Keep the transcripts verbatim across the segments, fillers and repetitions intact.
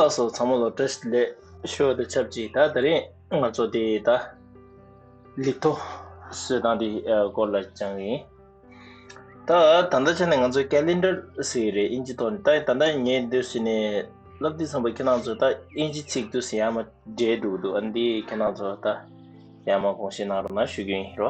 ལགས་སོ། ཚང་མ་ལ་བཀྲ་ཤིས་བདེ་ལེགས་ཞུ་བ་དང་ཆབས་ཅིག་ད་དེ་རིང་ང་ཚོ་དེ་ད་ལི་ཐོ་བཟོ་སྟངས་དེ་སྐོར་ལ་སྦྱང་གི་ཡིན། ད་ད་ལྟ་ཆ་ནས་ང་ཚོ་ཀེ་ལེན་ཌར་ཟེར་གྱི་རེད། དབྱིན་ཇི་ཐོག་ནས། ད་ད་ལྟ་ངས་འདུག་ཟེར་ནས་ལབ་དུས་ཙམ་པ་ཁྱེད་རང་ཚོ་ད་དབྱིན་ཇི་ཚིག་འདུག་ཟེར་ཡར་མར་འབྲེལ་འདུག་འདུག་ཨ་འདི་ཁྱེད་རང་ཚོ་ད་ཡར་མར་དགོངས་བཞེས་གནང་རོགས་གནང་ཞུ་རྒྱུ་ཡིན་རོ།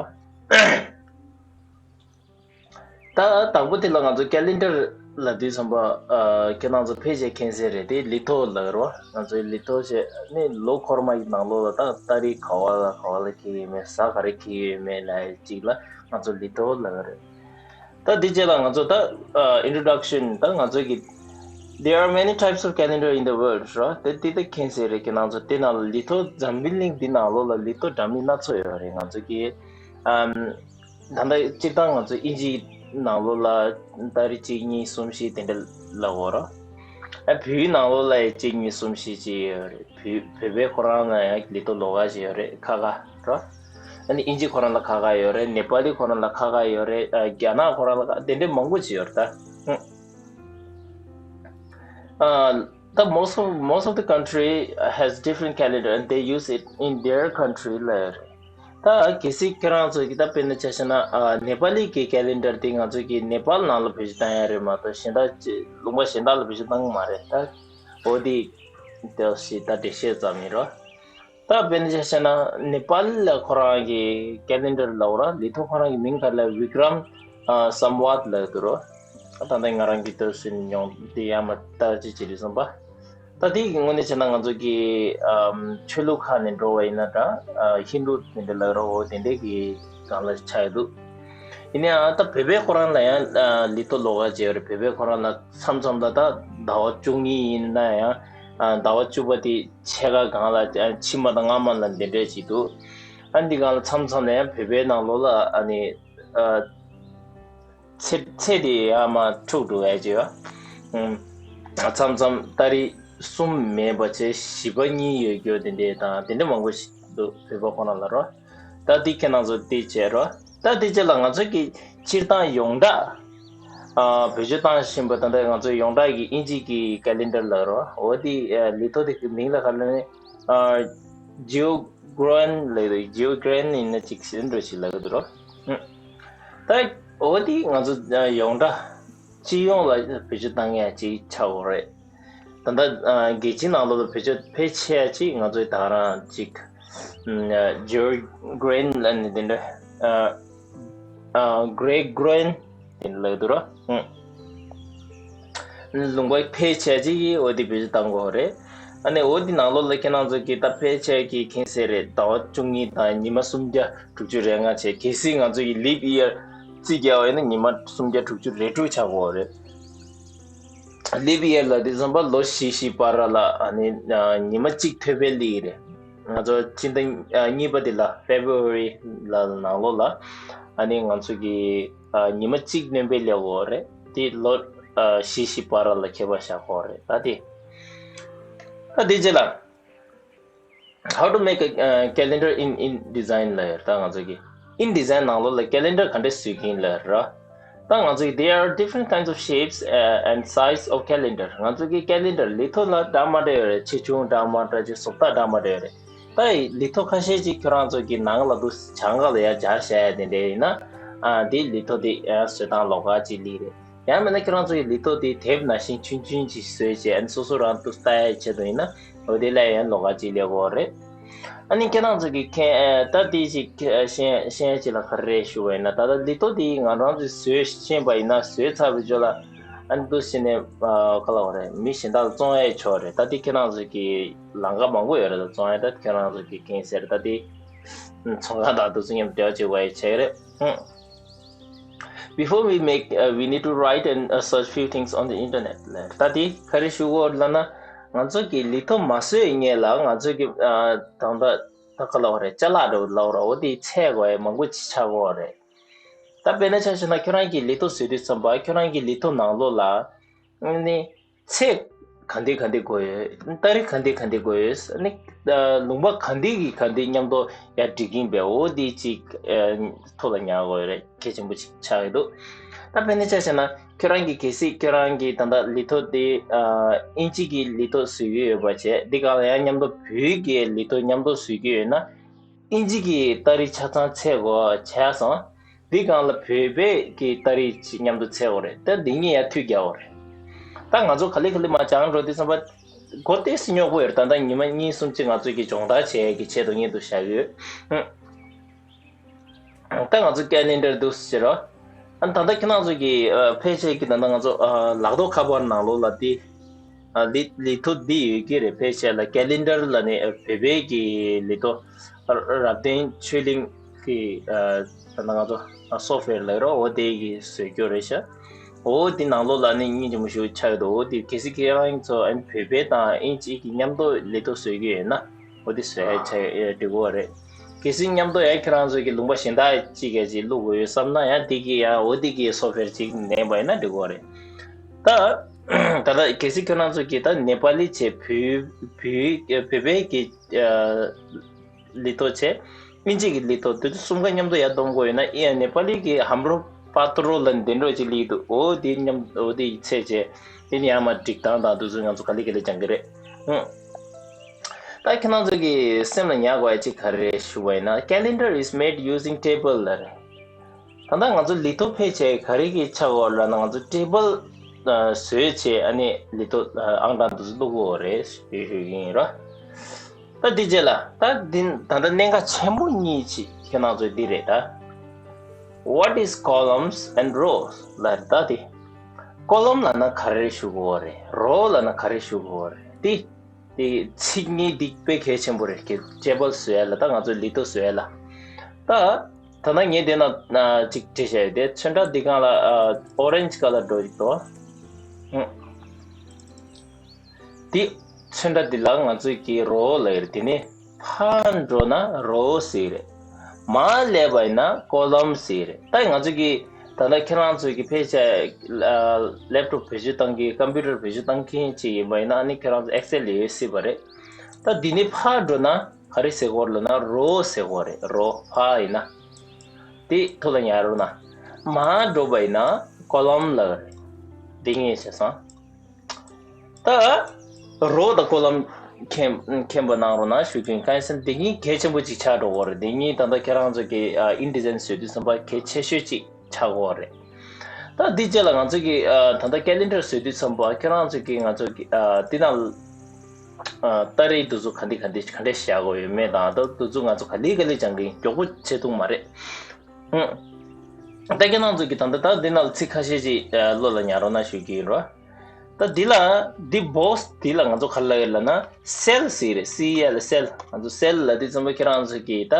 ད་དང་པོ་དེ་ལ་ང་ཚོ་ཀེ་ལེན་ཌར་ལབ་དུས་ཙམ་པ་ཨ་ཁྱེད་རང་ཚོ་ཕལ་ཆེར་མཁྱེན་གསལ་རེད། དེ་ལི་ཐོ་ལབ་རོ། ང་ཚོའི་ལི་ཐོ་བྱས་ནི་ལོ་འཁོར་མ་ཡི་ནང་ལོགས་ལ་ད་ཏ་རིག་ག་བ་ལ་ག་བ་ལ་འཁེལ་ཡོད་མེད། གཟའ་ག་རེ་འཁེལ་ཡོད་མེད་ལབ་ཡ་ཅིག་ལ་ང་ཚོ་ལི་ཐོ་ལབ་རེད། ད་འདི་རྗེས་ལ་ང་ཚོ་ད་ཨ་introduction ད་ང་ཚོ་གི There are many types of calendar in the world རོ། དེ་དེ་ད་མཁྱེན་གསལ་རེད། ཁྱེད་རང་ཚོ་དེ་ནང་ལ་ལི་ཐོ་འཛམ་བུ་གླིང་འདི་ནང་ལོགས་ལ་ལི་ཐོ་འདྲ་མིན་སྣ་ཚོགས་ཡོད་རེད། ང་ཚོ་གི་ཨམ་ད་ལྟ་སྤྱིར་བཏང་ང་ཚོ་དབྱིན་ཇིའི་ནང་ལོགས་ལ་ཏ་རིག་གཅིག་གཉིས་གསུམ་བཞི་དེ་འདྲ་ལབ་ཡོད་རོ། ཨ་བོད་ཡིག་ནང་ལོགས་ལ་ཡང་གཅིག་གཉིས་གསུམ་བཞི་ཅིག་ཡོད་རེད། བོད་བོད་པའི་ཁོ་རང་ལ་ཡང་ལི་ཐོ་ལོགས་ཀ་ཅིག་ཡོད་རེད། ཁ་ཁ་རོ། ཨ་ནི་དབྱིན་ཇི་ཁོ་རང་ལ་ཁ་ཁ་ཡོད་རེད། ནེ་པ་ལི་ཁོ་རང་ལ་ཁ་ཁ་ཡོད་རེད། ཨ་རྒྱ་ནག་ཁོ་རང་ལ་ཁ་དེ་འདྲའི་མང་པོ་ཅིག་ཡོད་རེད་ད། ཨ་ད་most of most of the country has different calendar and they use it in their country ལ་ཡོད་རེད། ད་གལ་སྲིད་ཁྱེད་རང་ཚོ་གི་ད་དཔེར་ན་ཆ་བཞག་ན་ཨ་ནེ་པ་ལི་གི་ཀེ་ལེན་ཌར་དེ་ང་ཚོ་གི་ནེ་པཱལ་ནང་ལ་བེད་སྤྱོད་བཏང་ཡ་རེད་མ་གཏོགས་གཞན་དག་ཅི་ལུང་པ་གཞན་དག་ལ་བེད་སྤྱོད་བཏང་གི་མ་རེད་ད། འོ་དེ་དེ་ཞིག་ད་འགྲེལ་བཤད་ཙམ་ཡིན་རོ། ད་དཔེར་ན་ཆ་བཞག་ན་ནེ་པཱལ་ལ་ཁོ་རང་གི་ཀེ་ལེན་ཌར་ལབ་ར། ལི་ཐོ་ཁོ་རང་གི་མིང་ག་ལ་བི་ཀྲམ་ཨ་སམ་ཝཱད་ལབ་འདུག་རོ། ད་ལྟ་ང་རང་གི་ལྟོས་ཟིན་མྱོང་དེ་ཡང་མ་ལྟ་ཅི་བྱེད་རེད་བསམ་པ། ད་དེ་གི་དངོས་གནས་བྱས་ན་ང་ཚོ་གི་ཨམ་ཆོས་ལུགས་ཁག་ནས་འགྲོ་བ་ཡིན་ན་འདྲ། ཨ་ཧིན་དུ་དེ་འདྲ་ལབ་རོགས་དེ་འདྲས་ཀྱི་སྒང་ལ་ཆགས་ཡོད་འདུག་ཡིན་ནའང་ད་བོད་པའི་ཁོ་རང་ལ་ཡང་ཨ་ལི་ཐོ་ལོགས་ཀ་བྱས་ཡོད་རེད། བོད་པའི་ཁོ་རང་ལ་མཚམས་མཚམས་ད་ད་ཟླ་བ་བཅུ་གཉིས་ཡིན་ན་ཡང་ཨ་ཟླ་བ་བཅུ་པ་དེ་ཕྱེད་ཀ་སྒང་ལ་ཨ་ཕྱི་མ་དང་སྔ་མ་ལ་འདི་འདྲས་ཅིག་འདུག་ཨ་འདི་སྒང་ལ་མཚམས་མཚམས་ལ་ཡང་བོད་པའི་ནང་ལོགས་ལ་ཨ་ནི་ཨ། ཚེ་ཚེ་དེ་ཡར་མར་འཁྲུག་འགྲོ་ཡ་ཅིག་ཡོད། ཨུམ། མཚམས་མཚམས་ཏ་རིག་གསུམ་མེད་པ་བྱས་བཞི་པ་གཉིས་ཡོད་རྒྱུ་དེ་འདྲས་དང་དེ་འདྲས་མང་པོ་ཞིག་འདུག་བོད་པ་ཁོ་ན་ལ་རོ། ད་འདི་ཁྱེད་རང་ཚོ་འདི་བྱས་རོ། ད་འདི་རྗེས་ལ་ང་ཚོ་གི་སྤྱིར་བཏང་ཡོངས་གྲགས་ཨ་བེད་སྤྱོད་བཏང་བཞིན་པ་ད་ལྟ་ང་ཚོ་ཡོངས་གྲགས་ཀྱི་དབྱིན་ཇི་གི་ཀེ་ལེན་ཌར་ལ་རོ། འོ་འདི་ཨ་ལི་ཐོ་དེ་གི་མིང་ལ་ག་ལ་ནི་ཨ་ཇིའོ་གྷ་རན་ལབ་ཡོད། ཇིའོ་གྷ་རན་ཡིན་ན་ཅིག་ཟེར་འགྲོ་ཞིག་ལབ་ཡོད་རོ། ཨུམ། ད་འོ་དེ་ང་ཚོ་ཡོངས་གྲགས་སྤྱི་ཡོངས་ལ་བེད་སྤྱོད་བཏང་ཡ་ཅིག་ཆགས་ཡོད་རེད། ད་ལྟ་རྒྱལ་སྤྱིའི་ནང་ལོགས་ལ་བེད་སྤྱོད་ཕལ་ཆེ་བ་ཅིག་ང་ཚོའི་ད་རང་ཅིག་ཇོར་གྷ་རན་ལ་ནི་དེ་འདྲ་གྷ་རེ་གྷ་རན་དེ་ལབ་འདུག་ར། ལུང་པ་ཕལ་ཆེ་ཅིག་གིས་འོ་དེ་བེད་སྤྱོད་བཏང་གོ་རེད། ཨ་ནི་འོ་དེ་ནང་ལོགས་ལ་ཁྱེད་རང་ཚོ་གིས་ད་ཕལ་ཆེ་གིས་མཁྱེན་གསལ་རེད། ཟླ་བ་བཅུ་གཉིས་དང་ཉི་མ་སུམ་བརྒྱ་དྲུག་ཅུ་རེ་ལྔ་བྱས། གལ་སྲིད་ང་ཚོ་ཡི་ལིབ་ཡིར་རྩིས་རྒྱག་པ་ཡིན་ན་ཉི་མ་སུམ་བརྒྱ་དྲུག་ཅུ་རེ་དྲུག་ཆགས་ཀྱི་ཡོད་རེད། ལིབ་ཡིར་ལ་དེ་ཙམ་པ་ལོ་བཞི་བཞི་བར་ལ་ཨ་ནི་ཉི་མ་གཅིག་ཐོལ་པའི་སླེབས་ཀྱི་རེད། ང་ཚོ་སྤྱི་ཟླ་གཉིས་པ་དེ་ལ་ཕེབ་རུ་ཝ་རི་ལ་ནང་ལོགས་ལ་ཨ་ནི་ང་ཚོ་གི་ཉི་མ་གཅིག་སྣོན་པའི་སླེབས་ཀྱི་ཡོད་རེད། དེ་ལོ་བཞི་བཞི་བར་ལ་ཁྱད་པར་བཞག་གི་ཡོད་རེད། ད་དེ་ད་དེ་རྗེས་ལ། How to make a uh, calendar in InDesign ལབ་ཡོད་རེད། ད་ང་ཚོ་གི་InDesign ནང་ལོགས་ལ་ཀེ་ལེན་ཌར་ག་འདྲས་བཟོས་ཀྱི་ཡིན་ལབ་ཡོད་རེད། ད་ང་ཚོ་གི་there are different kinds of shapes uh, and size of calendar. ང་ཚོ་གི་ཀེ་ལེན་ཌར་ལི་ཐོ་ལ་འདྲ་མི་འདྲ་ཡོད་རེད། ཆེ་ཆུང་འདྲ་མི་འདྲ་ཅིག་བཟོ་ལྟ་འདྲ་མི་འདྲ་ཡོད་རེད། ད་ལི་ཐོ་ཁ་ཤས་ཅིག་ཁྱོད་རང་ཚོ་གི་ནང་ལ་འདུག་བྱང་ག་ལ་ཡར་སྦྱར་བཞག་ཡ་དེ་འདྲས་ཡིན་ན་ཨ་དེ་ལི་ཐོ་དེ་ཨ་བཟོ་སྟངས་ལོགས་ཀ་ཅིག་སླེབས་རེད། ཡང་མིན་ན་ཁྱེད་རང་ཚོ་ཡི་ལི་ཐོ་དེ་དེབ་ནང་བཞིན་ཆུང་ཆུང་ཅིག་བཟོས་བྱས་ཨ་ནི་སོ་སོ་རང་དུ་ལྟ་ཡའི་ཆེད་དུ་ཡིན་ན་འོ་དེ་ལ་ཡང་ལོགས་ཀ་ཅིག་སླེབས་ཀྱི་ཡོད་རེད། ཨ་ནི་ཁྱེད་རང་ཚོ་གི་མཁྱེན་ད་དེ་ཅིག་ཤེས་ཤེས་ཡ་ཅིག་ལ་ག་རེ་ཞུ་བ་ཡིན་ན། ད་ལྟ་ལི་ཐོ་དེ་ང་རང་ཚོས་བཟོས་ཤེས་པ་ཡིན་ན་བཟོས་ཚར་བའི་རྗེས་ལ་ཨ་ནི་འདུག་སེ་ནས་ག་ལབ་དགོས་རེད། མི་གཞན་དག་ལ་བཙོང་ཡ་ཆོག་རེད། ད་དེ་ཁྱེད་རང་ཚོ་གི་ལམ་ཁ་མང་པོ་ཡོད་རེད། ད་བཙོང་ཡ་ད་ཁྱེད་རང་ཚོ་གི་མཁྱེན་གསལ་རེད། ད་དེ་ཚོང་ཁང་དང་དེ་ཚོ་མཉམ་འབྲེལ་བ་བྱེད་དགོས་ཡ་བྱས་རེད། Before we make, uh, we need to write and uh, search few things on the internet. ལབ་ད་དེ་ག་རེ་ཞུ་དགོས་ལབ་ན་ང་ཚོ་གི་ལི་ཐོ་མ་བཟོས་སྔོན་ལ་ང་ཚོ་གི་ཨ་དང་ད་ད་ག་ལབ་དགོས་རེད། ཅ་ལག་འདྲ་བོ་ལབ་དགོས་རེད། འོ་དེ་ཚད་དགོས་ཡ་མང་པོ་ཅིག་ཆགས་ཀྱི་ཡོད་རེད། ད་དཔེར་ན་ཆ་བཞག་ན་ཁྱོད་རང་གི་ལི་ཐོ་བཟོས་དུས་ཙམ་པ་ཁྱོད་རང་གི་ལི་ཐོ་ནང་ལོགས་ལ་ཨ་ནི་ཚད་ ག་འདི་ག་འདི་དགོས་ཡོད། སྟ་རེ་ག་འདི་ག་འདི་དགོས་ཡོད། ཨ་ནི་ལུང་པ་ག་འདི་གི་ག་འདི་མཉམ་དུ་ཡར་སྒྲིག་གིན་པས། འོ་འདི་ཅིག་ཐུགས་ལ་ཉར་དགོས་ཡོད་རེད། གལ་ཆེན་པོ་ཅིག་ཆགས་ཀྱི་འདུག་ད་དཔེར་ན་ཆ་བཞག་ན་ཁྱོད་རང་གིས་གལ་སྲིད་ཁྱོད་རང་གིས་ད་ལྟ་ལི་ཐོ་དེ་ཨིན་ཇི་གི་ལི་ཐོ་བཟོ་གི་ཡོད་པ་བྱས། འདི་ག་ལ་ཡང་མཉམ་དུ་བོད་ཀྱི་ལི་ཐོ་མཉམ་དུ་བཟོ་གི་ཡོད་ན། ཨིན་ཇི་གི་སྟ་རེ་ཆ་ཚང་ཚད་དགོས་བྱས་སོང་། འདི་སྒང་ལ་བོད་པའི་གི་སྟ་རེ་ཅིག་མཉམ་དུ་ཚད་དགོས་རེད། ད་འདི་གཉིས་ཡར་མཐུད་རྒྱག་དགོས་རེད། ད་ང་ཚོ་ག་ལེ་ག་ལེ་མར་སྦྱངས་འགྲོ་དུས་ཙམ་པ་གོ་ཏོག་ཙམ་རྙོག་པོ་ཡོད་རེད། ད་ལྟ་ཉི་མ་གཉིས་གསུམ་ཅིག་ང་ཚོ་གི་སྦྱོང་བརྡར་བྱེད་ཡས་ཀྱི་ཆེད་དུ་ངས་འདུག་བཞག་ཡོད། ཧུམ། ད་ང་ཚོ་ཀེ་ལེན་ཌར་འདུག་ཟེར་རོ། ཨ་ད་ལྟ་ཁྱེད་རང་ཚོ་གི་ཨ་ཕལ་ཆེར་གྱི་ད་ལྟ་ང་ཚོ་ཨ་ལག་ཐོག་ཁ་པར་ནང་ལོགས་ལ་འདི་ཨ་ལི་ལི་ཐོ་འདི་ཡོད་ཀྱི་རེད། ཕལ་ཆེར་ལ་ཀེ་ལེན་ཌར་ལ་ནི་ཨ་བོད་པའི་གི་ལི་ཐོ་ཨ་རབ་བརྟན་ཆོས་གླིང་གི་ཨ་ད་ལྟ་ང་ཚོ་ཨ་སོབ་ཝེར་ལབ་རོ། འོ་དེ་གི་བཟོས་རྒྱུ་རེད་ཤག་འོ་དེ་ནང་ལོགས་ལ་ནི་སྙིང་རྗེ་མོ་ཞིག་ཆགས་ཡོད་འདུག་འོ་དེ་གལ་སྲིད་ཁྱེད་རང་ཚོ་ཨ་བོད་པའི་དང་ཨིན་ཇི་གི་མཉམ་དུ་ལི་ཐོ་བཟོས་ཀྱི་ཡོད་ན། འོ་དེ་བཟོས་ཡ་ཆ་ཡ་འགྲིག་གི་རེད། གལ་སྲིད་མཉམ་དུ་ཡང་ཁྱེད་རང་ཚོ་གི་ལུང་པ་གཞན་དག་ཅིག་ག་ཅིག་བླུག་དགོས་ཡོད་བསམ་ན་ཡང་དེ་གི་ཡང་འོ་དེ་གི་སོབ་ཝེར་ཅིག་ལེན་པ་ཡིན་ན་འགྲིག་གི་རེད། ད་ད་ལྟ་གལ་སྲིད་ཁྱེད་རང་ཚོ་གི་ད་ནེ་པ་ལི་བྱས་བོད་བོད་བོད་པའི་གི་ཨ་ལི་ཐོ་བྱས་ཨིན་ཇི་གི་ལི་ཐོ་དེ་ཚོ་གསུམ་ཀ་མཉམ་དུ་ཡར་སྡོམ་དགོས་ཡོད་ན། ཨེ་ནེ་པ་ལི་གི་ཧམ་རོ་པ་ཏོ་རོ་ལ་འདི་འདྲ་ཅིག་སླེབས་འདུག་འོ་དེ་མཉམ་འོ་དེ་ཚད་བྱས་དེ་ནི་ཡང་མར་སྒྲིག་སྟངས་དང་དེ་ཚོ་ང་ཚོ་ག་ལེ་ག་ལེ་སྦྱང་གི་རེད། ཧུམ། ད་ཁྱེད་རང་ཚོ་གི་སེམས་ལ་ཉར་དགོས་ཡ་གཅིག་ག་རེ་རེད་ཞུ་བ་ཡིན་ན། Calendar is made using table ལབ་རེད། ད་ལྟ་ང་ཚོ་ལི་ཐོ་ཕལ་ཆེར་ག་རེ་གི་ཆགས་ཡོད་ལབ་ན། ང་ཚོ་ཊེ་བལ་བཟོས་བྱས་ཨ་ནི་ལི་ཐོ་ཨང་གྲངས་འདི་ཚོ་བླུག་གི་ཡོད་རེད་ཞུ་ཞུ་གི་ཡིན་རོ། ད་འདི་རྗེས་ལ་ད་འདི་ད་ལྟ་གནད་འགག་ཆེན་པོ་གཉིས་ཅིག་ཁྱེད་རང་ཚོ་འདི་རེད་ད། What is columns and rows ལབ་རེད་ད་དེ། ཀོ་ལམ་ལབ་ན་ག་རེ་ཞུ་གི་ཡོད་རེད། རོ་ལབ་ན་ག་རེ་ཞུ་གི་ཡོད་རེད། དེ་དེ་ཚིག་གཉིས་འདི་དཔེ་གལ་ཆེན་པོ་རེད། ཀྱི་ཊེ་བལ་བཟོ་ཡ་ལ་ད་ང་ཚོ་ལི་ཐོ་བཟོ་ཡ་ལ། ད་ད་ལྟ་ངས་དེ་ན་ཅིག་བྲིས་བཞག་ཡོད་དེ། ཚོན་ཁྲ་འདི་སྒང་ལ་ཨོ་རེན་ཇི་ཀ་ལར་འགྲོ་ཡི་འདུག་ཧུམ། དེ་ཚོན་ཁྲ་འདི་ལ་ང་ཚོས་ཀྱི་རོ་ལབ་ཡོད་རེད། དེ་ནས་ཕར་འགྲོ་ན་རོ་ཟེར་རེད། མར་སླེབས་པ་ཡིན་ན་ཀོ་ལམ་ཟེར་རེད། ད་ང་ཚོས་ཀྱི་ད་ལྟ་ཁྱེད་རང་ཚོས་ཀྱི་ཕལ་ཆེར་ལེབ་ཊོབ་བེད་སྤྱོད་བཏང་མཁན། ཀམ་པུ་ཊར་བེད་སྤྱོད་བཏང་མཁན་ཅིག་ཡིན་པ་ཡིན་ན་ཨ་ནི་ཁྱེད་རང་ཚོ་ཨེག་སེལ་ལ་ཡོད་སྲིད་པ་རེད། ད་འདི་ནས་ཕར་འགྲོ་ན་ག་རེ་ཟེར་དགོས་རེད་ལབ་ན་རོ་ཟེར་དགོས་རེད། རོ་ཕར་ཡིན་ན། དེ་ཐུགས་ལ་ཉར་རོགས་གནང་། མར་འགྲོ་བ་ཡིན་ན་ཀོ་ལམ་ལབ་རེད། འདི་ངས་བྱས་སོང་། ད་རོ་དང་ཀོ་ལམ་མཁྱེན་མཁྱེན་པ་གནང་རོགས་གནང་ཞུ་རྒྱུ་ཡིན། གང་ཡིན་ཟེར་ན་འདི་གཉིས་གལ་ཆེན་པོ་ཅིག་ཆགས་འགྲོ་གི་རེད། འདི་གཉིས་ད་ལྟ་ཁྱེད་རང་ཚོ་གི་ཨ་ཨིན་ཌི་ཛའིན་བཟོ་དུས་ཙམ་པ་གལ་ཆེ་ཤོས་ཅིག་ཆགས་ཀྱི་རེད། ད་འདི་རྗེས་ལ་ང་ཚོ་གི་ཨ་ད་ལྟ་ཀེ་ལེན་ཌར་བཟོ་དུས་ཙམ་པ་ཁྱེད་རང་ཚོ་གི་ང་ཚོ་གི་ཨ་འདི་ནང་ཨ་སྟ་རེ་འདི་ཚོ་ག་འདི་ག་འདི་ག་འདྲས་བཞག་དགོས་ཡོད་མེད་དང་། ད་འདི་ཚོ་ང་ཚོ་ག་ལེ་ག་ལེ་སྦྱང་གི་ཡིན། མགྱོགས་པོ་བྱེད་ཐུབ་མ་རེད། ཧུམ། ད་ཁྱེད་རང་ཚོ་གི་ད་ལྟ་ད་འདི་ནང་ལ་ཚིག་ཁ་ཤས་ཅིག་ཨ་བློ་ལ་ཉར་རོགས་གནང་ཞུ་གི་ཡིན་རོ། ད་འདི་ལ་འདི་བོག་སི་འདི་ལ་ང་ཚོ་ག་རེ་ལབ་ཡོད་ལབ་ན་སེལ་ཟེར་རེད། སི་ཨེལ་སེལ། ང་ཚོ་སེལ་ལབ་དུས་ཙམ་པ་ཁྱེད་རང་ཚོ་གི་ད་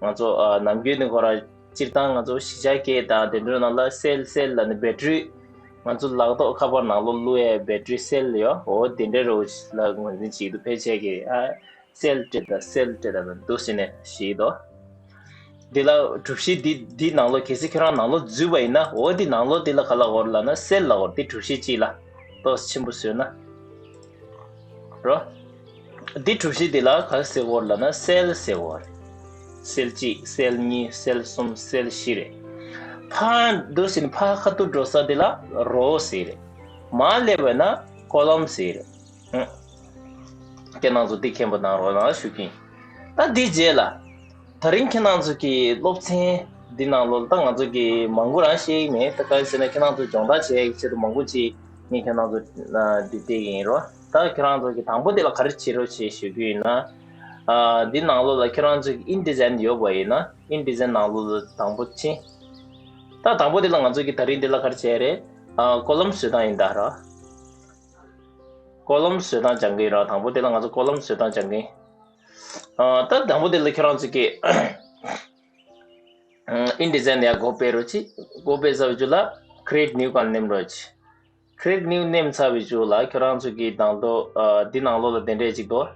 ང་ཚོ་ཨ་ནམ་རྒྱུན་ནས་ཁོ་རང་སྤྱིར་བཏང་ང་ཚོ་གཞིས་ཆགས་སྐད་དང་དེ་འདྲའི་ནང་ལ་སེལ་སེལ་ལབ་ནས་བེ་ཊི་རི། ང་ཚོ་ལག་ཐོག་ཁ་པར་ནང་ལོགས་བླུག་ཡས་བེ་ཊི་རི་སེལ་ཡོད། འོ་དེ་འདྲའི་རོ་ལ་ངོས་འཛིན་བྱེད་ཀྱི་འདུག་ཕལ་ཆེར་གི་ཨ། སེལ་སྤྲད་དང་སེལ་སྤྲད་དང་འདུག་ཟེར་ནས་ཞུས་འདུག་འདི་ལ་གྲུ་བཞི་འདི་འདི་ནང་ལོགས་གལ་སྲིད་ཁྱེད་རང་ནང་ལོགས་འཛུལ་བ་ཡིན་ན། འོ་འདི་ནང་ལོགས་འདི་ལ་ག་ལབ་དགོས་རེད་ལབ་ན་སེལ་ལབ་དགོས་རེད། འདི་གྲུ་བཞི་གཅིག་ལ་ཏོག་ཙམ་ཆེན་པོ་བཟོས་ན་རོ། འདི་གྲུ་བཞི་འདི་ལ་ག་རེ་ཟེར་དགོས་རེད་ལབ་ན་སེལ་ཟེར་དགོས་རེད། སེལ་གཅིག་སེལ་གཉིས་སེལ་གསུམ་སེལ་བཞི་རེད། ཕར་འདུག་ཟེར་ནས་ཕར་ཁ་ཐུག་འགྲོ་ས་འདི་ལ་རོ་ཟེར་རེད། མར་སླེབས་པ་ཡིན་ན་ཀོ་ལམ་ཟེར་རེད། ཧུམ། ཁྱེད་རང་ཚོ་འདི་མཁྱེན་པ་གནང་རོགས་གནང་ཞུ་གི་ཡིན། ད་འདི་རྗེས་ལ། ད་རིང་ཁྱེད་རང་ཚོ་གི་སློབ་ཚན་འདི་ནང་ལོགས་ལ་ད་ང་ཚོ་གི་མང་པོ་རང་བཤད་ཀྱི་མེད། ད་གང་ཡིན་ཟེར་ན་ཁྱེད་རང་ཚོ་སྦྱོང་བརྡར་བྱེད་ཡག་གི་ཆེད་དུ་མང་པོ་ཅིག་ངས་ཁྱེད་རང་ཚོ་འདི་སྟེར་གྱི་ཡིན་རོ། ད་ཁྱེད་རང་ཚོ་གི་དང་པོ་འདི་ལ་ག་རེ་བྱེད་རོགས་བྱེད་ཞུ་རྒྱུ་ཡིན་ན། འདི་ནང་ལོགས་ལ་ཁྱེད་རང་ཚོ་གི་ཨིན་ཌི་ཛའིན་ཡོད་པ་ཡིན་ན་ཨིན་ཌི་ཛའིན་ནང་ལོགས་ལ་དང་པོ་ཕྱིན། ད་དང་པོ་འདི་ལ་ང་ཚོ་གི་ད་རིང་འདི་ལ་ག་རེ་བྱས་རེད། ཀོ་ལམ་བཟོས་སྟངས་ཡིན་ད་རོ། ཀོ་ལམ་བཟོ་སྟངས་སྦྱང་གི་ཡིན་ར། དང་པོ་དེ་ལ་ང་ཚོ་ཀོ་ལམ་བཟོ་སྟངས་སྦྱང་གི་ཡིན། ཨ། ད་དང་པོ་དེ་ལ་ཁྱེད་རང་ཚོ་གིས་ཨིན་ཌི་ཛའིན་ཡར་སྒོ་ཕྱེ་རོགས་གྱིས། སྒོ་ཕྱེ་ཚར་བའི་མཇུག་ལ་Create New ག་མནན་རོགས་གྱིས། Create New མནན་ཚར་བའི་མཇུག་ལ་ཁྱེད་རང་ཚོ་གིས་དང་ཐོག་ཨ། འདི་ནང་ལོགས་ལ་དེ་འདྲས་ཅིག་འདུག་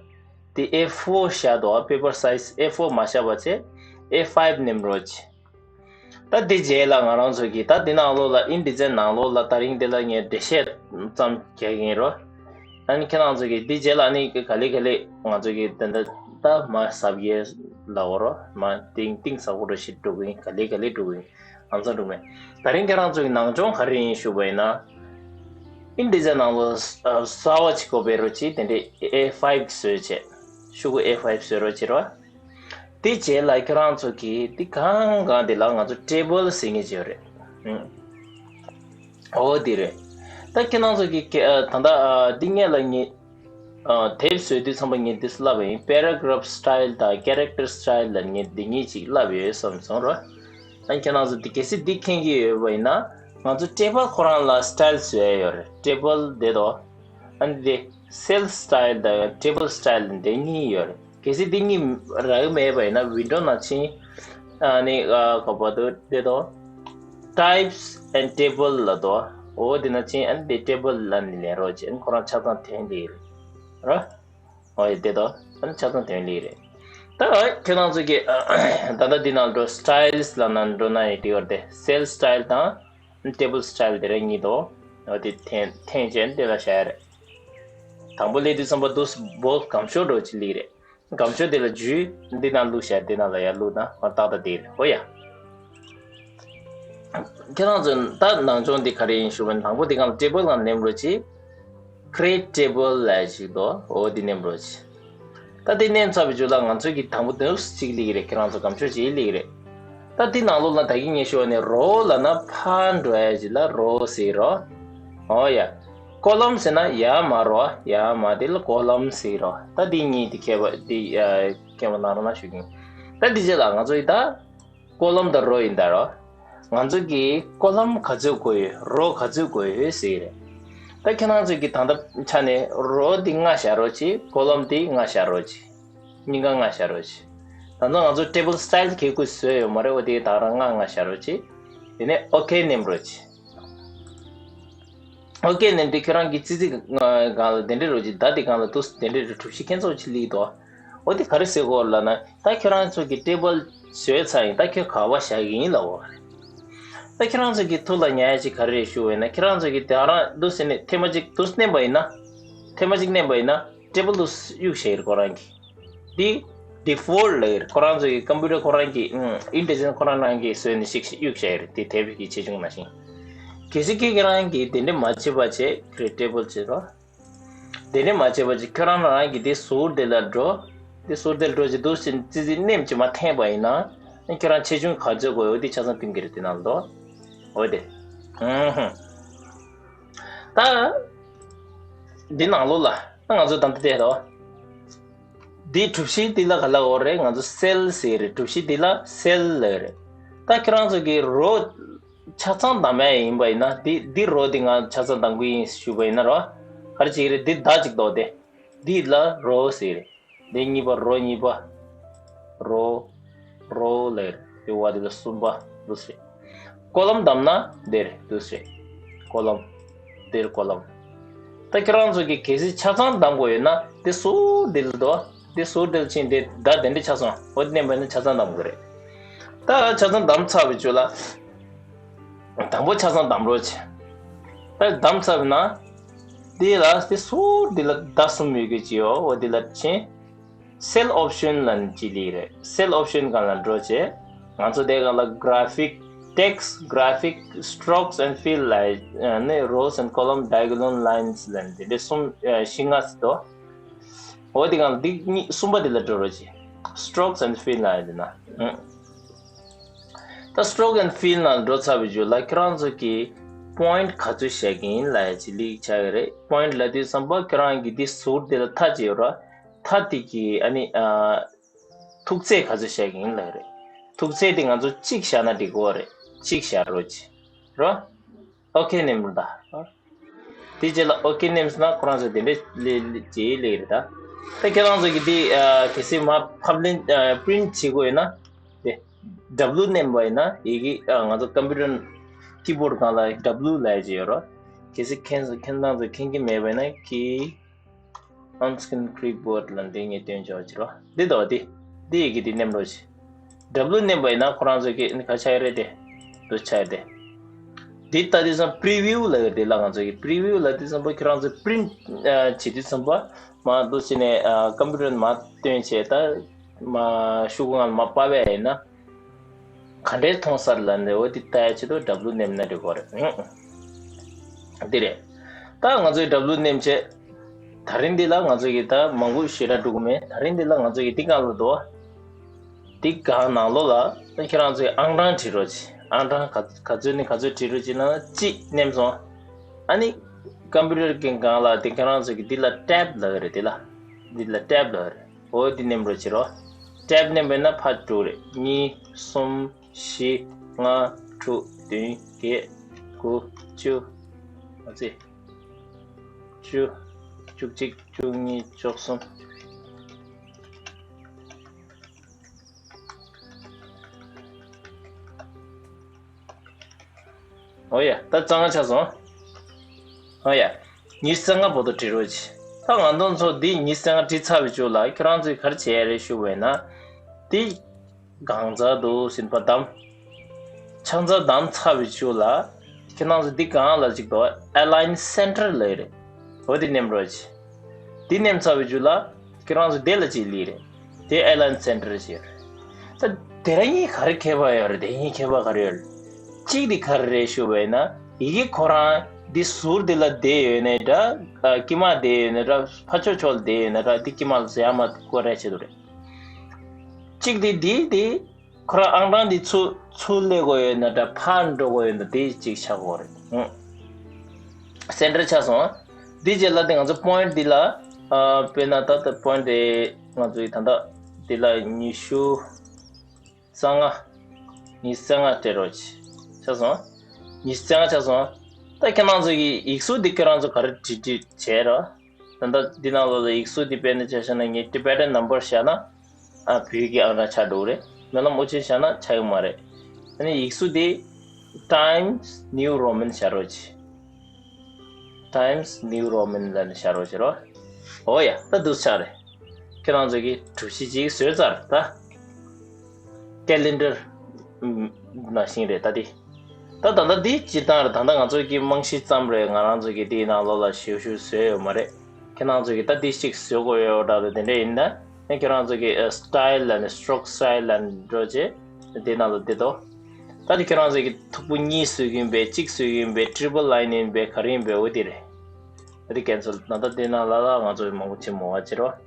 དེ་ཨེ་ཕོར་བཞག་འདུག paper size ཨེ་ཕོར་མ་བཞག་པ་བྱས་ཨེ་ཕའིབ་མནན་རོགས་གྱིས། ད་འདི་རྗེས་ལ་ང་རང་ཚོ་གིས་ད་འདི་ནང་ལོགས་ལ་ཨིན་ཌི་ཛའིན་ནང་ལོགས་ལ་ད་རིང་འདི་ལ་ངས་འགྲེལ་བཤད་ཙམ་རྒྱག་གི་ཡིན་རོ། ཨ་ནི་ཁྱེད་རང་ཚོ་གིས་འདི་རྗེས་ལ་ཨ་ནི་ག་ལེ་ག་ལེ་ང་ཚོ་གིས་ད་ད་ད་མ་ཟབ་ཡས་ལ་འོ་རོ་མ་ཏིང་ཏིང་ཟབ་གོ་རོ་ཞིག་འགྲོ་གི་ཡིན། ག་ལེ་ག་ལེ་འགྲོ་གི་ཡིན། ཨང་ཚང་འགྲོ་མེད། ད་རིང་ཁྱེད་རང་ཚོ་གི་ནང་སྦྱོང་ག་རེ་ཡིན་ཞུ་བ་ཡིན་ན། ཨིན་ཌི་ཛའིན་ནང་ལོ་གསར་བ་ཅིག་གོ་བེ་རོ་ཅིག་དེ་འདྲའི་ཨེ་ཕའིབ་བཟོས་བྱས། ཤུ་གུ་ཨེ་ཕའིབ་བཟོས་རོ་ཅིག་རོ། དེ་རྗེས་ལ་ཁྱེད་རང་ཚོ་གིས་དེ་གང་གང་དེ་ལ་ང་ཚོ་ཊེ་བལ་ཟེར་མཁན་ཅིག་ཡོད་རེད། ཨང་། ཨོ་དེ་རེད། ད་ཁྱེད་རང་ཚོ་གིས་ཀེ་ཨ་ད་ལྟ་ཨ་འདི་སྔོན་ལ་ངས་ཨ་དེབ་བཟོས་དུས་ཚང་མ་ངས་འདི་བསླབས་པ་ཡིན། པེ་ར་གྷ་རབ་སི་ཊལ་དང་ཀེ་རེག་ཊར་སི་ཊལ་ལ་ངས་འདི་གཉིས་ཅིག་བསླབས་ཡོད་བསམ་སོང་ར། ཨ་ཁྱེད་རང་ཚོ་འདི་གལ་སྲིད་འདི་མཁྱེན་གྱི་ཡོད་པ་ཡིན་ན་ང་ཚོ་ཊེ་བལ་ཁོ་རང་ལ་སི་ཊལ་བཟོས་ཡོད་རེད། ཊེ་བལ་དེ་དོ། ཨ་འདི་སེལ་སི་ཊལ་དང་ཊེ་བལ་སི་ཊལ་འདི་གཉིས་ཡོད་རེད། གལ་སྲིད་འདི་གཉིས་རག་མེད་པ་ཡིན་ན་ཝིན་ཌོ་ནང་ཕྱིན། ཨ་ནི་ཨ་ག་པར་དུ་དེ་དོ། Types and Table ལ་དོ། འོ་དེ་ན་ཕྱིན་ཨ་ནི་དེ་ཊེ་བལ་ལ་ནི་ལེན་རོགས་བྱེད། ཁོ་རང་ཆ་ཚང་ཐོན་ལེ་རེད། ར། འོ་ཡ་དེ་དོ། ཨ་ནི་ཆ་ཚང་ཐོན་ལེ་རེད། ད་ཁྱེད་རང་ཚོ་གི་ད་ལྟ་འདི་ནང་འགྲོ་སི་ཊལ་ལ་ནང་འགྲོ་ན་ཡི་དེ་བར་དེ་སེལ་སི་ཊལ་དང་ཊེ་བལ་སི་ཊལ་དེ་རེད་གཉིས་དོ། འོ་དེ་འཐེན་འཐེན་བྱས་དེ་ལ་བཞག་ཡ་རེད། དང་པོ་སླེབས་དུས་ཙམ་པ་དུ་བོ་སྒམ་ཤོག་འགྲོ་ཅི་ལེ་རེད། སྒམ་ཤོག་དེ་ལ་འཇུས། འདི་ནང་བླུགས་བཞག་འདི་ནང་ལ་ཡར་བླུགས་ན་ཨ་ཏག་ཏག་དེ་རེད། ཧོ་ཡ། ཁྱེད་རང་ཚོ་ད་ནང་སྦྱོང་འདི་ག་རེ་ཡིན་ཞུ་བ་ན་དང་པོ་འདི་སྒང་ལ་ཊེ་བལ་སྒང་ནེམ་རོ་ཅི། Create Table ལབ་ཅིག་འདུག་འོ་འདི་ནེམ་རོ་ཅི། ད་འདི་ནེམ་ཚར་བའི་རྗེས་ལ་ང་ཚོ་གི་དང་པོ་དུ་ཅིག་ལེ་རེད། ཁྱེད་རང་ཚོ་སྒམ་ཤོག་ཅིག་ལེ་རེད། ད་འདི་ནང་ལོགས་ལ་ད་གིན་ངས་ཞུ་བ་ནི་རོ་ལབ་ན་ཕར་འགྲོ་ཡ་ཅིག་ལ་རོ་ཟེར་རོ། ཨོ་ཡ། ཀོ་ལམ་ཟེར་ན་ཡར་མར་རོ། ཡར་མར་དེ་ལ་ཀོ་ལམ་ཟེར་རོ། ད་འདི་གཉིས་དེ་ཁྱད་པར་འདི་ཨ་ཁྱད་པར་ནང་རོ་ན་ཞུ་གིན། ད་འདི་རྗེས་ལ་ང་ཚོ་ཡི་ད་ཀོ་ལམ་དང་རོ་ཡིན་ད་རོ། ང་ཚོ་གི་ཀོ་ལམ་ག་ཚོད་དགོས་ཡོད། རོ་ག་ཚོད་དགོས་ཡོད་ཟེར་གི་རེད། ད་ཁྱེད་རང་ཚོ་གི་ད་ལྟ་ཆ་ནས་རོ་འདི་ལྔ་བཞག་རོགས་གྱིས། ཀོ་ལམ་འདི་ལྔ་བཞག་རོགས་གྱིས། གཉིས་ཀ་ལྔ་བཞག་རོགས་གྱིས། ད་ལྟ་ང་ཚོ་ཊེ་བལ་སི་ཊལ་གི་ཁོས་བཟོས་ཡོད་མ་རེད། འོ་དེ་ད་རང་ལྔ་ལྔ་བཞག་རོགས་གྱིས། དེ་ནས་ཨོ་ཁེ་ནེམ་རོགས་གྱིས། ཨོ་ཁེ་ནེམ་དེ་ཁྱོད་རང་གི་ཙི་ཙི་སྒང་ལ་དེ་འདྲས་རོགས་གྱིས། ད་དེ་སྒང་ལ་དུ་དེ་འདྲས་རོ་གྲུ་བཞི་ཁྱེད་ཚོ་ཅི་ལིག་དོ། འོ་དེ་ག་རེ་ཟེར་གོ་ལབ་ན་ད་ཁྱོད་རང་ཚོ་གི་ཊེ་བལ་བཟོས་ཚར་ཡིན། ད་ཁྱོད་ག་པར་བཞག་གི་ཡིན་ལབ་འོ། ད་ཁྱོད་རང་ཚོ་གི་ཐུགས་ལ་ཉར་ཡ་ཅིག་ག་རེ་རེད་ཞུ་བས་ན་ཁྱོད་རང་ཚོ་གི་དེ་རང་དུ་ཟེར་ནས་ཐེངས་མ་གཅིག་དུ་མནན་པ་ཡིན་ན། ཐེངས་མ་གཅིག་མནན་པ་ཡིན་ན་ཊེ་བལ་དུ་གཡུག་བཞག་ཡིན་ཁོ་རང་གི། འདི་ཌི་ཕོལ་ལ་ཡིན། ཁོ་རང་ཚོ་གི་ཀམ་པུ་ཊར་ཁོ་རང་གི་ཨིན་ཌི་ཛའིན་ཁོ་རང་རང་གི་བཟོས་ནས་ཤིག་གཡུག་བཞག་ཡིན། དེ་དེབ་ཀྱི་ཆེ་ཆུང་ནང་བཞིན། གལ་སྲིད་ཁྱེད་ཁྱེད་རང་གིས་དེ་འདྲ་མ་བྱེད་པ་བྱས་ཁྱེད་ཊེ་བལ་བྱེད་རོགས། དེ་ནས་མ་བྱས་པ་ཅིག་ཁྱོད་རང་རང་གི་དེ་ཟུར་དེ་ལ་འགྲོ། དེ་ཟུར་དེ་ལ་འགྲོ་ཅིག་འདུག་ཟེར་ཙི་ཙི་མནན་ཅིག་མ་འཐེན་པ་ཡིན་ན། ཁྱོད་རང་ཆེ་ཆུང་ག་ཚོད་དགོས་ཡོད་དེ་ཆ་ཚང་སྟོན་གྱི་རེད་དེ་ནང་ལོགས། འོ་དེ། ཧུམ་ཧུམ། ད། འདི་ནང་ལོགས་ལ་ང་ཚོ་ད་ལྟ་བལྟས་དོ། འདི་གྲུ་བཞི་འདི་ལ་ག་ལ་འོ་རེད། ང་ཚོ་སེལ་ཟེར་རེད། གྲུ་བཞི་འདི་ལ་སེལ་ལ་རེད། ད་ཁྱོད་རང་ཚོ་གི་རོ། ཆ་ཚང་བདམས་ཡ་ཡིན་པ་ཡིན་ན་འདི་འདི་རོ་འདི་ང་ཆ་ཚང་བདམས་གི་ཡིན་ཞུས་པ་ཡིན་ན་རོ། ག་རེ་བྱེད་ཀྱི་རེད། འདི་བདག་ཅིག་འདོགས་ཏེ། འདི་ལ་རོ་ཟེར་རེད། འདི་གཉིས་པ་རོ་གཉིས་པ། རོ། རོ་ལེར་འདི་བ་འདི་ལ་གསུམ་པ་འདུག་ཟེར། ཀོ་ལམ་བདམས་ན་འདིར་འདུག་ཟེར། ཀོ་ལམ། འདིར་ཀོ་ལམ། ད་ཁྱེད་རང་ཚོ་གིས་གལ་སྲིད་ཆ་ཚང་བདམས་དགོས་ཡོད་ན་འདི་སུ་འདི་ལ་འདུག་འདི་ཟུར་དེར་ཕྱིན་ཏེ་ད་དེ་འདྲ་ཆ་ཚང་འོ་དེ་མནན་པ་ཡིན་ན་ཆ་ཚང་འདམ་དགོས་རེད། ད་ཆ་ཚང་འདམ་ཚར་བའི་རྗེས་ལ། དང་པོ་ཆ་ཚང་འདམ་རོགས་བྱེད། ད་འདམ་ཚར་བ་ན། འདི་ལ་དེ་ཟུར་འདི་ལ་ཟླ་གསུམ་ཡོད་གི་ཅི་ཡོད་འོ་འདི་ལ་ཕྱིན། Cell Option ལབ་ཅི་ལི་རེད། Cell Option སྒང་ལ་འགྲོ་བྱེད། ང་ཚོ་དེ་སྒང་ལ་Graphic Text, Graphic Strokes and Fill ལ་ནི་Rows and Column Diagonal Lines ལབ་འདི་འདྲ་གསུམ་བཞི་ལྔ་ཙམ་འདུག་འོ་དེ་གང་འདི་གཉིས་གསུམ་པ་དེ་ལ་འགྲོ་རོགས་གྱིས། Strokes and Fill ལ་ཡིན་ན། ད་Stroke and Fill ནང་འགྲོ་ཚར་བའི་རྗེས་ལ་ཁྱེད་རང་ཚོ་གིས་Point ག་ཚོད་བཞག་གི་ཡིན་ལབ་ཡ་ཅིག་ལིག་ཆགས་ཀྱི་རེད། Point ལབ་དུས་ཙམ་པ་ཁྱེད་རང་གི་འདི་ཟུར་དེ་ལ་མཐའ་ཅིག་ཡོད་ར། མཐའ་དེ་གི་ཨ་ནི་ཨ། ཐུག་ཚད་ག་ཚོད་བཞག་གི་ཡིན་ལབ་ཀྱི་རེད། ཐུག་ཚད་དེ་ང་ཚོ་གཅིག་བཞག་ན་འགྲིག་གི་རེད། གཅིག་བཞག་རོགས་གྱིས། རོ། ཨོ་ཁེ་ནེམ་རུ་ད། དེ་རྗེས་ལ་ཨོ་ཁེ་ནེམ་ཟེར་ན་ཁོ་རང་ཚོ་དེ་འདྲས་ལེ་ལེ་ཇེ་ལེ་རེད་ད། ད་ཁྱེད་རང་ཚོ་གི་དེ་ཨ་གལ་སྲིད་མ་ཕབ་ལེན་ཨ་པི་རིན་ཊི་བྱེད་དགོས་ཡོད་ན། དེ་ཌབ་ལུ་མནན་པ་ཡིན་ན་ཡི་གེ་ཨ་ང་ཚོ་ཀམ་པུ་ཊར་ཀི་བྷོར་ཌི་སྒང་ལ་ཌབ་ལུ་ལབ་ཡ་ཅིག་ཡོད་རོ། གལ་སྲིད་ཁྱེད་ཁྱེད་རང་ཚོ་མཁྱེན་གྱི་མེད་པ་ཡིན་ན་ཀི། On screen clipboard ལ་འདི་ངས་སྟོན་ཆོག་ཅི་རོ། འདི་དོ་འདི། འདི་ཡི་གེ་འདི་མནན་རོགས་གྱིས། ཌབ་ལུ་མནན་པ་ཡིན་ན་ཁོ་རང་ཚོ་གི་ནི་ག་ཆགས་ཡོད་རེད་དེ། འདུ་ཆགས་ཡོད་དེ། འདི་ལྟ་དུས་ཙམ་པ་preview་ལབ་ཡོད་དེ་ལ་ང་ཚོ་གི་preview་ལབ་དུས་ཙམ་པ་ཁྱེད་རང་ཚོ་print་བྱེད་དུས་ཙམ་པ་མ་འདུག་བྱས་ནས་ཀམ་པུ་ཊར་ནང་མ་བཏོན་བྱས་ད་མ་ཤོག་གུ་ནང་ལ་མ་ཕབ་པ་ཡིན་ན། ག་འདྲས་མཐོང་སར་ལ་འདི་འོ་འདི་ལྟ་ཡ་ཆེད་དུ་W་མནན་ན་འགྲིག་གོ་རེད། ཨང་། འདི་རེད། ད་ང་ཚོས་W་མནན་བྱས། ད་རིང་འདི་ལ་ང་ཚོ་གི་ད་མང་པོ་ཞེ་དྲག་འགྲོ་གི་མེད། ད་རིང་འདི་ལ་ང་ཚོ་གི་འདི་སྒང་ལ་འདུག་འདི་སྒང་ནང་ལོགས་ལ་ད་ཁྱེད་རང་ཚོས་ཨང་གྲངས་བྲིས་རོགས་གྱིས། ཨང་གྲངས་ག་ག་ཚོད་ནས་ག་ཚོད་བྲིས་རོགས་གྱིས་ན་གཅིག་མནན་སོང་། ཨ་ནི་ཀམ་པུ་ཊར་གི་སྒང་ལ་དེ་ཁྱེད་རང་ཚོ་གི་འདི་ལ་tab་ལབ་ཀྱི་རེད། འདི་ལ་འདི་ལ་tab་ལབ་ཀྱི་རེད། འོ་འདི་མནན་རོགས་བྱེད་རོགས། tab་མནན་པས་ན་ཕར་འགྲོ་རེད། གཉིས་གསུམ་བཞི་ལྔ་དྲུག་བདུན་བརྒྱད་དགུ་བཅུ། ཨ་ཙི། བཅུ། བཅུ་གཅིག་བཅུ་གཉིས་བཅུ་གསུམ། ཨོ་ཡ། ད་རྩ་ལྔ་ཆགས་སོང་། ཨོ་ཡ། ཉི་ཤུ་རྩ་ལྔ་བར་དུ་བྲིས་རོགས་གྱིས། ད་ང་ཚོ་ཚོ་འདི་ཉི་ཤུ་རྩ་ལྔ་བྲིས་ཚར་བའི་མཇུག་ལ་ཁྱོད་རང་ཚོས་ག་རེ་བྱེད་ཡ་རེད་ཞུ་བས་ན། འདི་གང་ཚར་འདུག་ཟིན་པ་བདམས། ཆང་ཚར་བདམས་ཚར་བའི་མཇུག་ལ། ཁྱེད་རང་ཚོ་འདི་གང་ལ་ཅིག་འདུག Align Center་ལབ་རེད། འོ་འདི་མནན་རོགས་གྱིས། འདི་མནན་ཚར་བའི་མཇུག་ལ། ཁྱེད་རང་ཚོ་དེ་ལ་ཅིག་ལི་རེད། དེ་Align Center་ཞེས་རེད། ད་དེ་ར་གཉིས་ག་རེ་ཁྱད་པར་ཡོད་རེད། དེ་གཉིས་ཁྱད་པར་ག་རེ་ཡོད་རེད། གཅིག་དེ་ག་རེ་རེད་ཞུ་བས་ན། ཡི་གེ་ཁོ་རང་འདི་ཟུར་དེ་ལ་བསྡད་ཡོད་ནའི་འདྲ། ཨ་དཀྱིལ་མ་བསྡད་ཡོད་ནའི་འདྲ། ཕར་ཕྱོགས་ཕྱོགས་ལ་བསྡད་ཡོད་ནའི་འདྲ། འདི་དཀྱིལ་མ་ལ་ཟེར་ཡ་མ་སྐོར་ར་བྱེད་དུ་རེད། གཅིག་དེ་འདི་དེ། ཁོ་རང་ཨང་གྲངས་འདི་ཚུར་ཚུར་སླེབས་དགོས་ཡོད་ན་འདྲ། ཕར་འགྲོ་དགོས་ཡོད་ན་འདི་གཅིག་ཆགས་དགོས་རེད། ཨང་། Center་ཆགས་སོང་། འདི་རྗེས་ལ་དེ་ང་ཚོ་point་འདི་ལ། ཨ་དཔེར་ན་ད་ལྟ་point་དེ་ང་ཚོའི་ད་ལྟ་འདི་ལ་ཉི་ཤུ་རྩ་ལྔ། ཉི་ཤུ་རྩ་ལྔ་སྤྲད་རོགས་གྱིས། ཆགས་སོང་། ཉི་ཤུ་རྩ་ལྔ་ཆགས་སོང་། ད་ཁྱེད་རང་ཚོ་གི་ཡིག་གཟུགས་འདི་ཁྱེད་རང་ཚོ་ག་རེ་བྲིས་བྲིས་བྱས་རོགས། ད་ལྟ་འདི་ནང་ལོགས་ལ་ཡིག་གཟུགས་འདི་དཔེར་ན་ཆ་བཞག་ན་ངས་Tibetan number་བཞག་ན། ཨ་བོད་ཀྱི་ཨང་གྲངས་ཆགས་འགྲོ་གི་རེད། སྨོན་ལམ་དབུ་ཅན་བཞག་ན་ཆགས་ཀྱི་མ་རེད། ཨ་ནི་ཡིག་གཟུགས་འདི་Times New Roman་བཞག་རོགས་གྱིས། Times New Roman་ལབ་ནས་བཞག་རོགས་བྱེད་རོགས། ཨོ་ཡ། ད་འདུག་ཆགས་རེད། ཁྱེད་རང་ཚོ་གིས་གྲུ་བཞི་ཅིག་བཟོས་ཚར་ད། Calendar་ནང་བཞིན་རེད་ད་འདི། ད་ད་ལྟ་འདི་སྤྱིར་བཏང་རེད། ད་ལྟ་ང་ཚོ་གི་རྨང་གཞི་ཙམ་རེད། ང་རང་ཚོ་གི་འདིའི་ནང་ལོགས་ལ་ཞེ་པོ་ཞིག་བཟོས་ཡོད་མ་རེད། ཁྱེད་རང་ཚོ་གི་ད་འདི་ཞིག་བཟོ་དགོས་ཡོད་འདྲ་དེ་འདྲ་ཡིན་ན། ཨ་ཁྱེད་རང་ཚོ་གི་ཨ་style་ལབ་ནས་stroke style་ལབ་ནས་འགྲོ་རྗེས་འདི་ནང་ལ་འདི་དོ། ད་འདི་ཁྱེད་རང་ཚོ་གི་མཐུག་པོ་གཉིས་བཟོས་ཀྱི་ཡིན་པས། གཅིག་བཟོས་ཀྱི་ཡིན་པས། triple line་ཡིན་པས། ག་རེ་ཡིན་པས། འོ་འདི་རེད། ཨ་འདི་cancel། ད་ལྟ་འདི་ནང་ལ་ལ་ང་ཚོ་མང་པོ་བྱེད་མ་བ་བྱེད་རོགས།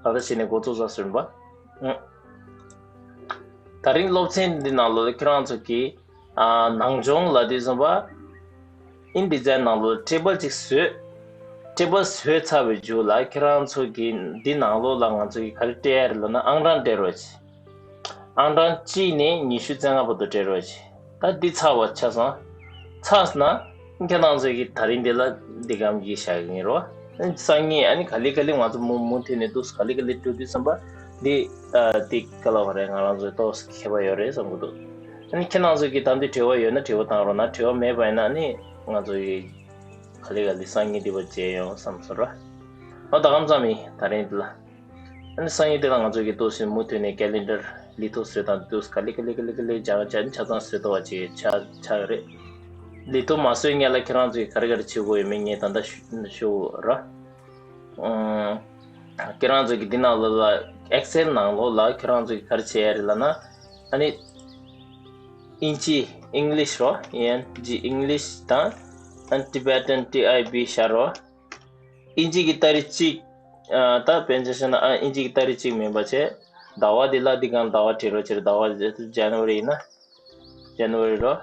ད་ལྟ་བྱས་ནས་འགོ་ཚུགས་ས་ཟིན་པ། ཨང་། ད་རིང་སློབ་ཚན་འདི་ནང་ལ་ཁྱེད་རང་ཚོ་གི་ཨ་ནང་སྦྱོང་ལ་དུས་ཙམ་པ། InDesign་ནང་ལོགས་table་ཅིག་བཟོས། table་བཟོས་ཚར་བའི་མཇུག་ལ་ཁྱེད་རང་ཚོ་གི་འདི་ནང་ལོགས་ལ་ང་ཚོ་གི་ག་རེ་སྤྲད་ཡ་རེད་ལབ་ན་ཨང་གྲངས་སྤྲད་རོགས་གྱིས། ཨང་གྲངས་གཅིག་ནས་ཉི་ཤུ་རྩ་ལྔ་བར་དུ་སྤྲད་རོགས་གྱིས། ད་འདི་ཚར་བ་ཆགས་སོང་། ཚར་སོང་ན་ཁྱེད་རང་ཚོ་གི་ད་རིང་འདི་ལ་འདི་གམ་གྱི་བཞག་གི་ཡིན་རོ། སང་ཉིན་ཨ་ནི་ག་ལེ་ག་ལེ་ང་ཚོ་མུ་མུ་མཐུད་ནས་འདུག་ག་ལེ་ག་ལེ་འགྲོ་དུས་ཙམ་པ་འདི་ཨ་འདི་ག་ལ་བ་རེད། ང་རང་ཚོའི་ཏོག་ཙམ་ཁྱད་པར་ཡོད་རེད་བསམ་གི་འདུག་ཨ་ནི་ཁྱེད་རང་ཚོ་གི་ད་འདི་དྲི་བ་ཡོད་ན་དྲི་བ་བཏང་རོགས་གནང་། དྲི་བ་མེད་པ་ཡིན་ན་ཨ་ནི་ང་ཚོ་གི་ག་ལེ་ག་ལེ་སང་ཉིན་འདི་བ་མཇལ་ཡོང་བསམ་སོང་ར། ཨ་ད་གམ་ཙམ་ཡིན་ད་རིང་འདི་ལ། ཨ་ནི་སང་ཉིན་འདི་ལ་ང་ཚོ་གི་ཏོག་ཙམ་མུ་མཐུད་ནས་calendar་ལི་ཐོ་བཟོས་དང་འདུག་ག་ལེ་ག་ལེ་ག་ལེ་ག་ལེ་སྦྱང་བྱ་ཆ་ཚང་བཟོས་ཏོ་བ་ཅིག་ཆ་ཆ་ཡོད་རེད། ལི་ཐོ་མ་བཟོས་སྔོན་ལ་ཁྱེད་རང་ཚོས་ག་རེ་ག་རེ་བྱེད་དགོས་ཡོད་མེད་ངས་ད་ལྟ་ཞུ་ཞུ་ར། ཨང་། ཁྱེད་རང་ཚོ་གི་འདི་ནང་ལོགས་ལ་Excel་ནང་ལོགས་ལ་ཁྱེད་རང་ཚོ་གི་ག་རེ་བྱེད་ཡ་རེད་ལབ་ན། ཨ་ནི་ཨིན་ཇི་English་རོ། ཨེན་ཇི་English་དང་ཨ་ནི་Tibetan T I B་བཞག་རོ། ཨིན་ཇི་གི་ཏ་རིག་གཅིག་ཨ་ད་དཔེར་ན་ཆ་བཞག་ན་ཨ་ཨིན་ཇི་གི་ཏ་རིག་གཅིག་མིན་པ་བྱས། ཟླ་བ་འདི་ལ་འདི་གང་ཟླ་བ་བྲིས་རོགས་བྱེད། ཟླ་བ་January་ཡིན་ན་January་རོ།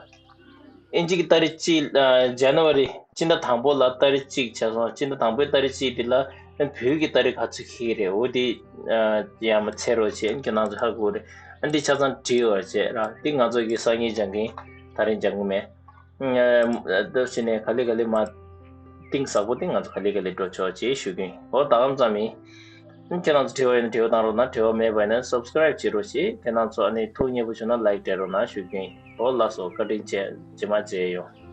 ཨིན་ཇི་གི་ཏ་རིག་གཅིག་ཨ་January་སྤྱི་ཟླ་དང་པོ་ལ་ཏ་རིག་གཅིག་བྱས་སོང་། སྤྱི་ཟླ་དང་པོའི་ཏ་རིག་གཅིག་འདི་ལ་བོད་ཀྱི་ཏ་རིག་ག་ཚོད་འཁེལ་གྱི་རེད། འོ་འདི་ཨ་ཡར་མར་ཚད་རོགས་བྱེད། ཁྱེད་རང་ཚོ་ཧ་གོ་རེད། ཨ་འདི་ཆ་ཚང་བྲིས་ཡོད་རེད་བྱས་ར། འདི་ང་ཚོ་གི་སང་ཉིན་སྦྱང་གི་ཡིན། ད་རིང་སྦྱང་གི་མེད། ཨ་འདུག་བྱས་ནས་ག་ལེ་ག་ལེ་མ་གཏིང་ཟབ་པོ་དེ་ང་ཚོ་ག་ལེ་ག་ལེ་འགྲོ་ཆོག་ཅེས་ཞུ་གི་ཡིན། འོ་ད་གམ་ཙམ་ཡིན། ཁྱེད་རང་ཚོ་དྲི་བ་ཡོད་ན་དྲི་བ་བཏང་རོགས་གནང་། དྲི་བ་མེད་པ་ཡིན་ན་subscribe་བྱེད་རོགས་བྱེད། ཁྱེད་རང་ཚོ་ཨ་ནི་ཐུགས་མཉེས་པོ་བྱུང་ན་like་སྤྲད་རོགས་གནང་ཞུ་གི་ཡིན། འོ་ལགས་སོ། བཀའ་དྲིན་ཆེ། རྗེས་མ་མཇལ་ཡོང་།